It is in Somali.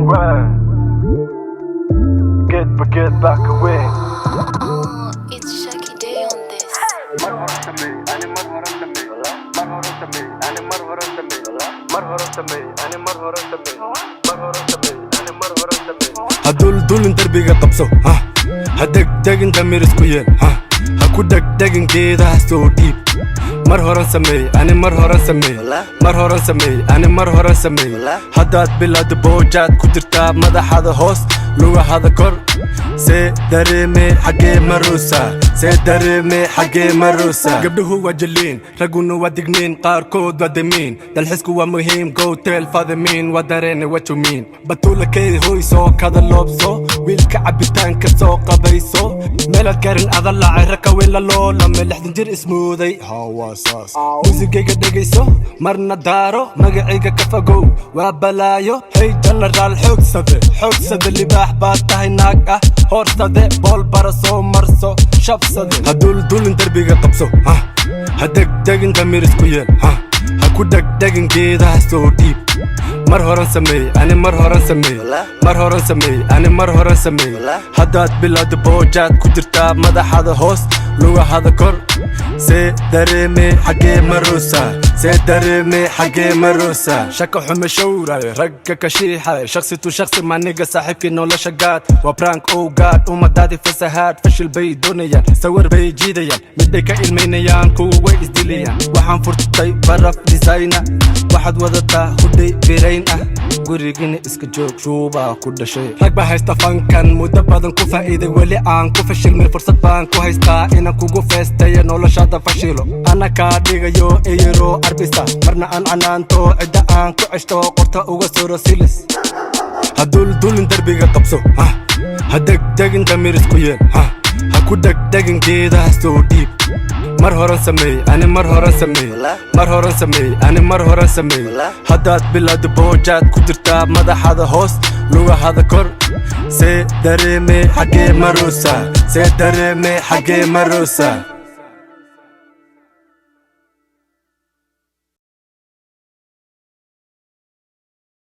Run. Get but get back away. Oh, it's Shaki Day on this. Mar hore samee, ani mar hore samee. Mar hore samee, ani mar hore samee. Mar hore samee, ani mar hore samee. Mar hore samee, ani mar hore samee. Ha duldulin, derbiga qabso, ha ha degdegin, damir isku yeel, ha ha ku dhegdhegin, geedaha soo dhiib. Mar horan sameey, ani mar horan sameey. Mar horan sameey, ani mar horan sameey. Haddaad bilowda boojaad ku jirtaa, madaxada hoos, lugahada kor. See dareemee, xaggee maruusa? See dareemee, xaggee maruusa? Gabdhuhu waa jaliin, ragguna waa digniin, qaarkood waa damiin. Dalxisku waa muhiim, go tell fadimiin. Waa dareene, what you mean? Batuulakay hoy, soo kada loobso, wiilka cabitaanka soo qabayso. Meelaad garin ada lacay, raka weyn la loolame, 60 jir ismooday hawaasaas. Muusigayga dhegayso, marna daaro, magacayga ka fogow, waa balaayo. Hey jenaraal, xoogsade, xoogsade, libaax baad tahay, naag ah hoorsade, bool bara soo marso, shabsade. Ha duldulin, derbiga qabso, ha ha degdegin, damir isku yeel, ha ha ku dhegdhegin, geedaha soo dhiib. Mar horan sameey, ani mar horan sameey. Mar horan sameey, ani mar horan sameey. Haddaad bilowda boojaad ku jirtaa, madaxada hoos, lugahada kor. See dareemee, xaggee maruusa? See dareemee, xaggee maruusa? Shaka xume showray, ragga ka shiixay, shakhsi tu shakhsi maniga, saaxiibkii nolosha gaad. Waa prank, oh God, ummadaadii fasahaad. Fashil bay doonayaan, sawir bay jiidayaan, midhay ka ilmaynayaan, kuwa way isdilayaan. Waxaan furtay baraf designer, waxaad wadataa hudhay birayn ah, gurigina iska joog, shuubaa ku dhashay. Rag baa haysta fankan muddo badan ku faa'iiday, weli aan ku fashilmay. Fursad baan ku haystaa inaan kugu feestayo, noloshada fashilo, ana kaa dhigayo eyaro arbisa, marna aan canaanto, cidda aan ku ceshto, qorta uga soro silis. Ha duldulin, derbiga qabso, ha ha degdegin, damir isku yeel, ha ha ku dhegdhegin, geedaha soo dhiib. Mar horan sameey, ani mar horan sameey. Mar horan sameey, ani mar horan sameey. Haddaad bilowda boojaad ku jirtaa, madaxada hoos, lugahada kor. See dareemee, xaggee maruusa? See dareemee, xaggee maruusa?